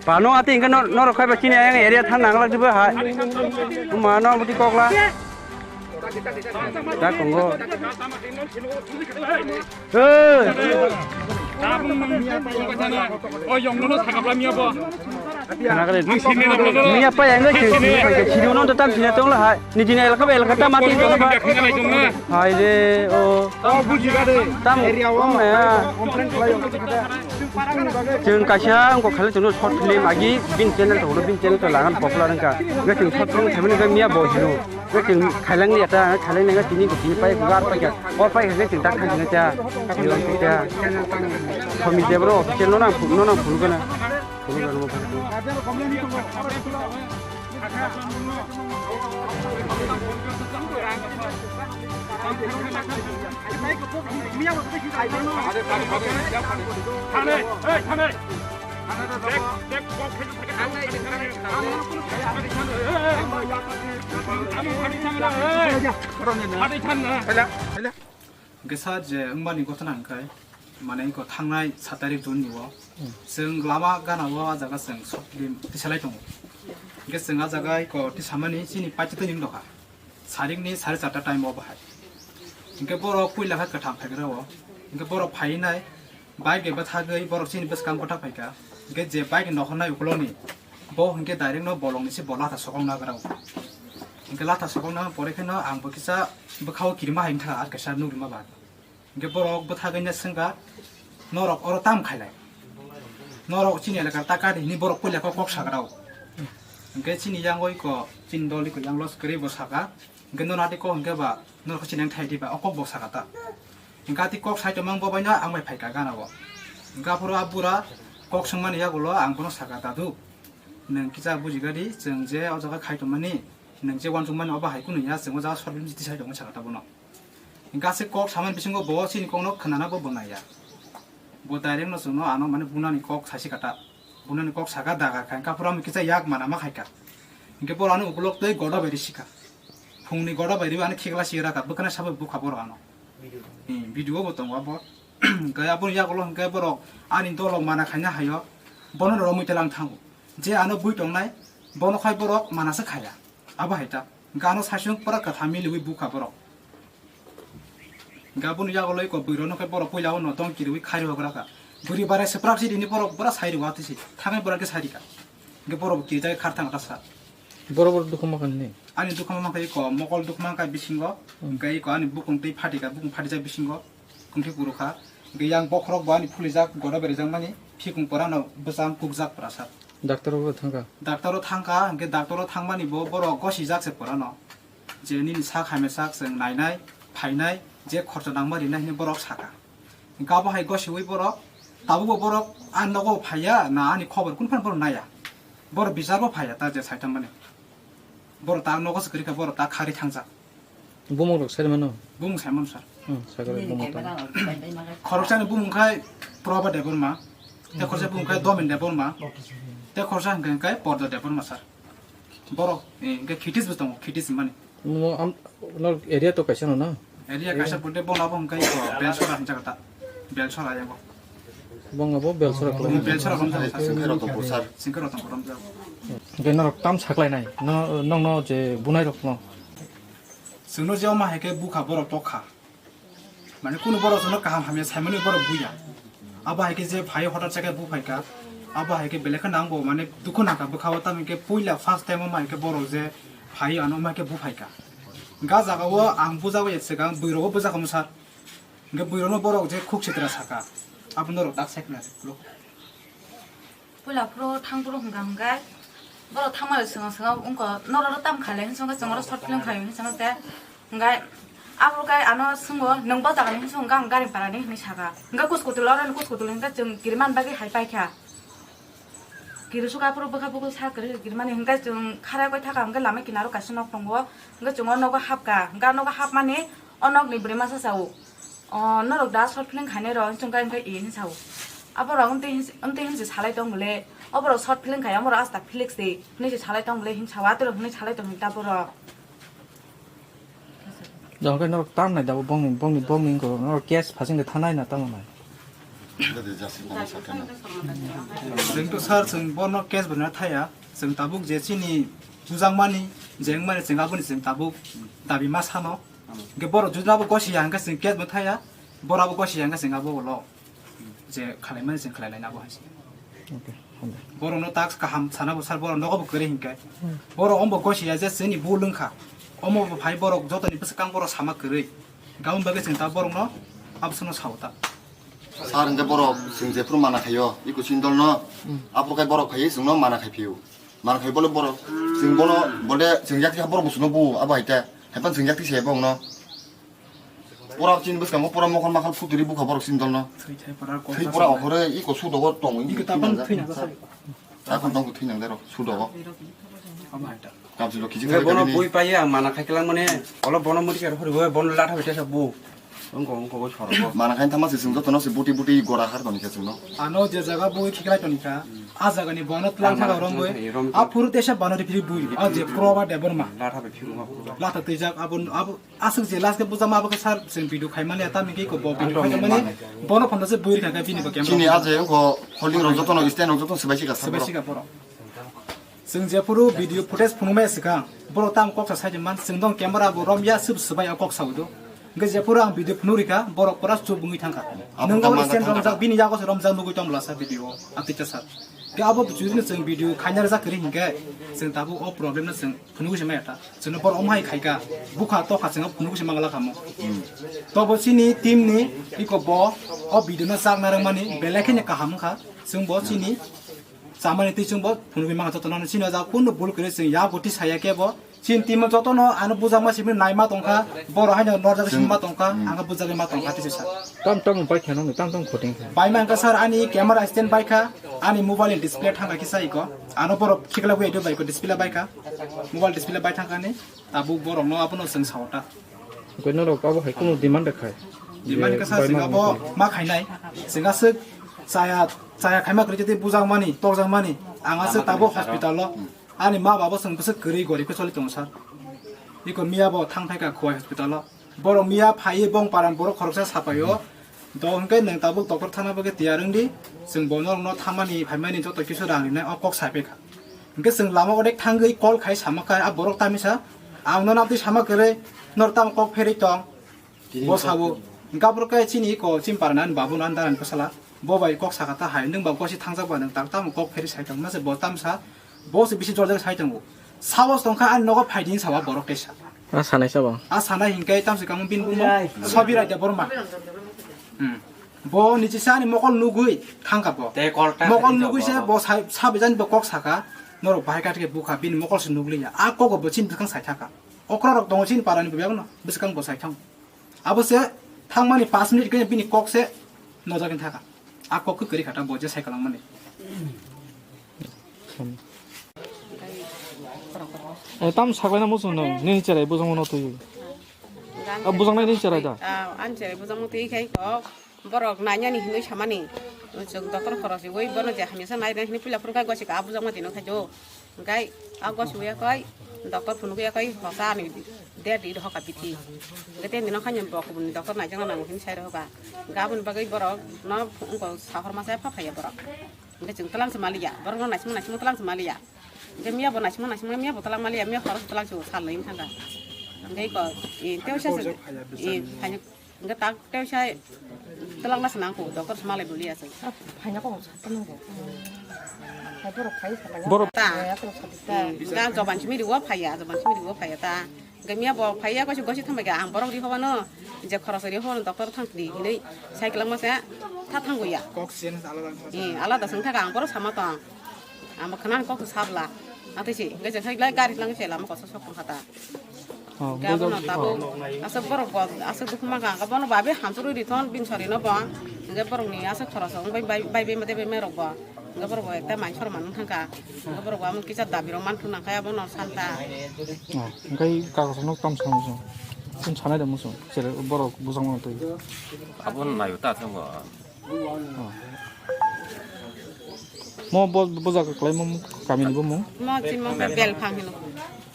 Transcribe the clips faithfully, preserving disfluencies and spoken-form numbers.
Pano ati hingke nor-, norok khai ba chini ayang area thang nang lak dibo hai. Mano buti kokla. Da kongo. Hey. Miya pa yang ngai sini, sini no tam sini tong la hai. Ni jini elaka ba elaka tam ati tong ba. Hai de o. Tam area o. Chwng kaisa wngkha khailai chwngno short film agi bini channel to, bini channel to lagan popular wngkha. Wngkha chwng short film khaimani wngkha miya bo hino. Wngkha chwng khailang liya ta, khailang liya tini bo tini pai gar pai kha. O pai kha chwng tak thang ta. Yo ta. Khomi Debra official no nang, no nang phone kana. Phone kana mo. Hwnkhe sir, je wngmani gotona hwnkhe, mane, iko thangnai sat tarik June ni o, chwng lama gana o, a jaga chwng short film tisalai tongo. Hwnkhe chwng a jaga iko tisamani chini paitotwi ni wngkha. Sarikni sare charta time o bahai. Hwnkhe borok puila khe kwtham phaigra o. Hwnkhe borok phainai bike bai bwthagwi borok chini bwskang bwthak phaikha. Hwnkhe je bike ni nokhornai ukuloni, bo hwnkhe direct no bolongni se bo latha sokong nagra o. Hwnkhe latha sokong nang pore kheno ang bo kisa bwkhao kirima hai wngkha ar kaisa nukgwima ba. Hwnkhe borok bwthagwi no swngkha, "Norok oro tam khailai? Norok chini elaka ta kari?" hwnwi borok puila kok, kok sagra o. Hwnkhe chini yang oi ko, chini dol iko yang los kwrwi bo saka. Hwnkhe nono ati kok hwnkhe ba, norok chini yang thai di ba, o kok bo saka ta. Hwnkhe ati kok sai tongmang bo bai no ang bai phaikha gana o. Hwnkhe aphuru a bura kok swngmani yagulo ang bono saka, "Dadu, nwng kisa bujiga di, chwng je o jaga khai tongmani, nwng je uansukmani obo hai kunu ya, chwng o jaga short film tisai tongmani," saka ta bono. Hwnkhe aswk kok samani bisingo bo chini kokno khwnana bo bo naiya. Bo direct no chwngno ano mane bunani kok saisi kha ta. Bunani kok saka dagar kha, hwnkhe aphuru amo kisa yak mana ma khaikha. Hwnkhe borok ano ukulok twi goda bai risi kha. Phungni goda bai riwi ano khikla si raka, bwkhani sabo bukha borok ano. Hmm, video bo tongo abo. Hwnkhe aboni yagulo hwnkhe borok ani dolo mana khaina haio. Bono romwi telang thango. Je ano bui tongnai, bono khai borok manaswk khaya. Abo hai ta. Hwnkhe ano saichung pura kwtham miliwi bukha borok. Hwnkhe aboni yagulo iko bwrwi rokno khe borok puila o no tong kiriwi khari hogra kha. Bwrwi barai swprak si rini borok pura sai rw atwi si. Thangwi borok khe sai rikha. Hwnkhe borok bo kirijagwi khar thang ta sa. Borok borok dukhu ma kha nini? Ani dukhu ma kha iko mokol dukhu ma kha bisingo. Hmm. Hwnkhe iko ani bukung twi phatikha, bukung phatijak bisingo. Kungtwi kuru kha. Hwnkhe yang bokhorok bo ani phulijak, goda berijak mani. Phikung pura no bwchang kukjak pura sa. Doctor o thangkha? Doctor o thangkha, hwnkhe doctor o thangmani bo borok gosijak se pura no. Je nini sak hamya sak chwng nainai, phainai, je khorcha nangma rinai hinwi borok saka. Hwnkhe abo hai gosiwi borok, tabukbo borok ani nogo phaiya na ani khobor kunu phano borok naiya. Borok bichar bo phaiya ta je saithammani. Borok ta nogo se kwrwi kha, borok ta khari thangjak. Bumung rok sai mano? Bumung sai mano sir. Hmm, sai khe bumung tong. Khoroksani bumung khai Proba Debbarma, tei khorsa bumung khai Domin Debbarma, tei khorsa hwnkhe khai Porda Debbarma sir. Borok, eh, hwnkhe Khitis bo tongo, Khitis hinmani. Mo am, no area to kaisa no na? Area kaisa pute bono abo hwnkhe iko Belsora hwnjak ta. Belsora yango. Bong abo Belsora khlai. Belsora romjak ta. Singkhe Rotongpur sir. Singkhe Rotongpur romjak. Hwnkhe norok tam saklainai? No, nokno je bunai rokno? Chwngno je omo hai khe bukha borok tokha. Mane kunu borok chwngno kaham hamya saimani borok buya. Abo hai khe je phai hotar chakhe bu phaikha. Abo hai khe belai kheno ang bo mane dukhu nangkha bwkha o, tamni khe puila first time omo hai khe borok je phai ano omo hai khe bu phaikha. Ga jaga o ang bujagwi swkang bwrwi rogo bujakha mosar. Hwnkhe bwrwi rokno borok je khuk sitra sakha. Abo norok tak sai khna. Puila phuru thang phuru hwnkha hwnkhe borok thangmani swngo swngo wngkha, "Norok tam khailai?" hinwi swngkha, "Chwng oro short film khai," hinwi swngkha khe, hwnkhe aphuru khe ano swngo, "Nwng bo jagani?" hinwi swngkha, "Ang Garingparani," hinwi sakha. Hwnkhe kuchukutula oroni kuchukutula hwnkhe chwng kirimani bagwi hai paikha. Kirisukha aphuru bwkha bukhuk sa kwrwi kirimani hwnkhe chwng khara koi thaka hwnkhe lama kinaro kaisa nok tongo, hwnkhe chwng o nogo hapkha, hwnkhe a nogo hapmani o nokni bwrwi masa sao. O, norok da short film khainai rok, chwng khe hwnkhe e hinwi sao. Aborok wngtwi hin-, wngtwi hinwi se salai tong bwle. Oborok short film khai, omorok asta Felix de hinwi se salai tong bwle, hinwi sao, atorok hinwi salai tong hinwi ta borok. Jang khe norok tam nai da bo bongni, bongni, bongni wngkha norok case phasing de thanai na tamo nai. Chwng to sir, chwng bono case bo na thaya. Chwng tabuk je chini bujakmani, je wngmani chwng aboni chwng tabuk dabi ma sano. Hwnkhe borok jodi abo gosi ya hwnkhe chwng case bo thaya, borok abo gosi ya hwnkhe chwng abo ulo je khalaimani chwng khalai laina abo hai se. Okay, hambai. Borokno task kaham sana bo sar, borok nogo bo kwrwi hinkhe. Hmm. Borok ombo gosi ya je chini bul wngkha. Omo bo phai borok jotoni bwswkang borok sama kwrwi. Gabon bagwi chwng ta borokno abosano sao ta. Sir, hwnkhe borok chwng jephuru mana khaio, iko chini dolno, hmm, aphuru khai borok phaiwi chwngno mana khai phio. Mana khai bole borok, chwng bono, bole chwng yakti borok bo chwngno bu, abo hai ta. Hai phano chwng yakti se bongno. Pura chini bwskango pura mokol makhal futuri bukha borok chini dolno. Thwi thai pura. Thwi pura okhore iko sudogo tongo. Iko tapan thwi nang sa. Tapan tongo thwi nang dero sudogo. Abo hai ta. Kamchwlwi kiching khai bono kagini. Bui paiya ang mana khai kwlangmani. Olo bono muti khe hori bo bono latha bai tesa bu. Wngkho wngkho bo sorogo. Mana khai tama se chwng jotono se buti buti gora har toni khe chwngno. Ano je jaga bui khiklai toni kha. A jaga ni bono tlang thaga rom bui. A phuru tesa bono ri phiri bui. A je pro ba de borma. Latha bai phiruma. Latha twijak abo abo Aswk je last khe bujama abo khe sir chwng video khaimani, tamni khe iko bo video khaimani, bono phano se bui rikha khe bini bo camera. Chini aje wngkho holding rok jotono stand rok jotono swbai sika sir. Swbai sika borok. Chwng jephuru video footage phunukmaya swkang borok tamo kok sa sai man, chwng dong camera bo romya swb swbai o kok sa udo. Hwnkhe jephuru ang video phunuk rikha borok pura chup wngwi thangkha. Abo nwng tamo o stand romjak, bini yago se romjak nugwi tong bwlasa video o. Atwi cha sir. Khe abo judino chwng video khaina rwjak kwrwi hinkhe chwng tabuk o problem no chwng phunugwi se maya ta. Chwngno borok omo hai khaika, bukha tokha chwngno phunugwi se mangla kha mo. Tobo chini team ni iko bo o video no chak narwkmani belai kheno kaham wngkha. Chwng bo chini chamani twi chwng bo phunugwi mangkha jotono. Chini o jaga kunu bul kwrwi chwng ya bwtwi saya khe bo. Chini team o jotono ano bujakma simi naima tongkha, borok haino norjak simi ma tongkha, ang khe bujagwi ma tongkha tei sa. Tam tam bai kha nang, tam tam khoting kha. Bai man kha sir, ani camera stand bai kha, ani mobile ni display thang kha kisa iko. Ano borok khiklagwi bai ko display bai kha. Mobile display bai thang kha ni, tabuk borok no abono chwng sao ta. Koi norok abo hai kunu demand khai. Demand kha sir, bai chwng ma abo ma khainai. Chwng aswk chaya, chaya khaima kwrwi tei bujakmani, tokjakmani. Ang aswk tabuk hospital o. Ani ma baba chwng bwswk kwrwi gorib khe choli tongo sir. Iko miya bo thang phaikha Khowai hospital o. Borok miya phaiwi bong paran borok khoroksa sapaio. Do hwnkhe nwng tabuk doctor thana bagwi tiyar wngdi. Chwng bo norokno thamani phaimani joto kisu rang rinai o kok sai phaikha. Hwnkhe chwng lama odek thangwi call khai sama kha a borok tamisa. Ang nono abdi sama kwrwi nor tamo kok pherwi tong. Bo sabo, hwnkhe aphuru khe chini iko chini parani ani babu no ani dara ni bwsala. Bo bai kok sakha ta hai, nwng ba gosi thangjak ba nwng tak tamo kok pheri sai tong, mase bo tamsa, bo se bisi jorjak sai tongo. Sabo tongkha ani nogo phai di hinwi sabo borok teisa. A sanai sabo. A sanai hinkhe tamse kamo bini bumo Sobi Raida Borma. Hmm. Bo nichisa ani mokol nugwi thangkha bo. Mokol nugwi se bo sai, sabi jani bo kok saka, norok bahai kha thike bukha bini mokol se nugliya. A kogo bo chini bwskang sai thaka. Okra rok tongo chini parani bo bebak no, bwskang bo sai thang. Abo se thangmani pash minute khe bini kok se nojagwi thaka. A kok khe kwrwi kha ta bo je sai kwlangmani. Eh, tam saklaina muchung nung, nini cherai bujangmano twi. Ah, bujangnai nini cherai da? Ah, ani cherai bujangma twi khai kok. Borok nainani hinwi samani. Chwng doctor khoroknwi bono je hamya sa nai hinwi puila phuru khai gosi ka a bujakma tino khai do. Hwnkhe a gosi uya koi doctor phunuk ya koi hosa ani date ri hoka bithi. Hwnkhe tei nino khai bo kubuni doctor naijakna nango hinwi sai rohoka. Hwnkhe aboni bagwi borok no wngkha sahor masa pha phaiya borok. Hwnkhe chwng twlang se maliya. Borok no naisingma naisingma twlang se maliya. Hwnkhe miya bo naisingma naisingma miya bo twlang maliya, miya khorok twlang se sal nai wng thangkha. Hwnkhe iko, eh, tei usa se, eh, phaini Hwnkhe tak tei sai twlangna se nangkuk, doctor se malai boli aswk. Ah, phaina kok sa tonggo. Hai borok phai sa kaya. Borok. Ta. Hai aswk sa ta. Hmm, ga joban simi riwo phaiya, joban simi riwo phaiya ta. Hwnkhe miya bo phaiya gosi gosi thambai kha, ang borok ri hobano je khoroksa ri hobano doctor thang di hinwi sai kwlangma se tha thango ya. Kok sen alada. Hmm, alada se wng thaka ang borok sama tong. Ang bo khwnani kok se sabla. Atwi se hwnkhe je sai gari lang se lama kosa sok tong kha ta. Oh, gabono bujo-, tabuk oh. Aswk borok bo aswk dukhu mankha, hwnkhe bono babe hamchwrwi rithon bini sorino bo, hwnkhe borokni aswk khoroksa wngbai bai, bai bai mate bai mai rok bo, hwnkhe borok bo ekta mai sor manwng thangkha, hwnkhe borok bo amo kisa dabi rok manthung nangkha abono sankha. Oh, hwnkhe kagosano tam sango chwng, chwng sanai da muchung, cherai borok bujak mano twi. Abono naio ta thangbo. Mo bo, bo jaga kwlai mo kamini bo mung? Mo chini mung Belphang hino.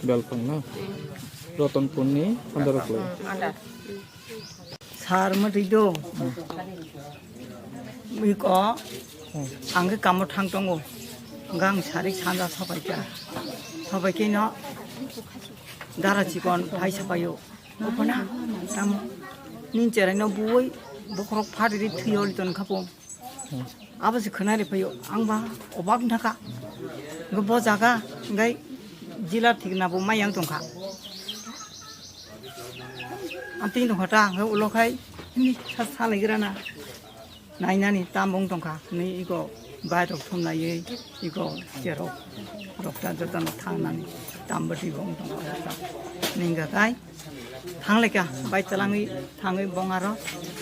Belphang na? Hmm. Rotonpurni under o kwlai. Sar mwtwi do. Iko ang khe kamo thang tongo. Gang sarik sanja sopai kha. Sopai khe no dara chikon phai sapaio. Nokona tamo nin cherai no buoi bokhorok phatri thwi oli ton khapo. Abo se khwnari phaio, ang ba obak wngkha. Bo jaga hwnkhe jila thik na bo mayang tongkha. Ang tini tongkha ta, hwnkhe ulo khai, hini sa-, salaigrana. Nainani tam wng tongkha, hwnwi iko bai rok thumlaiwi, iko cherok, rok ta jotono thangnani, tam bwtwi bo wng tongkha, ningkha khai. Thanglai kha, bai twlangwi thangwi bong aro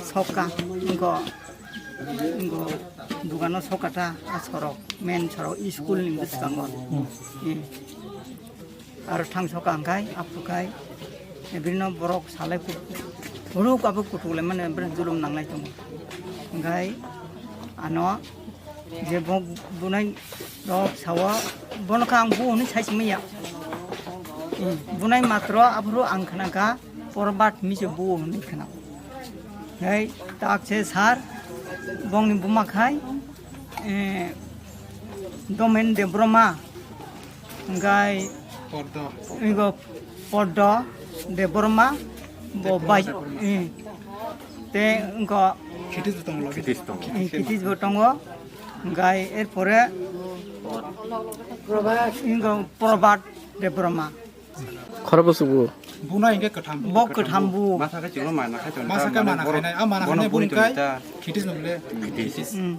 sokka, wngkho, wngkho dukano sokka ta, a sorok, main sorok, school ni bwskango. Hmm. Aro thang sokka hwnkhe, aphuru khai, bini borok salai kut-, borok abo kutuk lai mani, bini julum nanglai tongo. Hwnkhe ano, je bo bunai rok sawo, bono kha ang bu hwnwi sai simi ya. Hmm, bunai matro aphuru ang khna kha porbat mi se bu hwnwi khna. Hei, tak se sar, bongni buma khai, eh, Domen Debroma, hwnkhe Poddo. Igo Poddo Debroma, bo Debroma, bai, Debroma. Eh, te wngkha Khitis bo tongo, logi. Khitis tongo. Eh, Khitis bo tongo. Gai erpore Probhat. Ingo Probhat Debroma. Khorokbo subu. Buna hingke kwtham bu. Bo kwtham bu. Masa khe chwngno mana khai tongo. Masa khe mana khainai, a mana bono khainai buni buni kai tongo ta. Khitis nukle. Khitis. Hmm.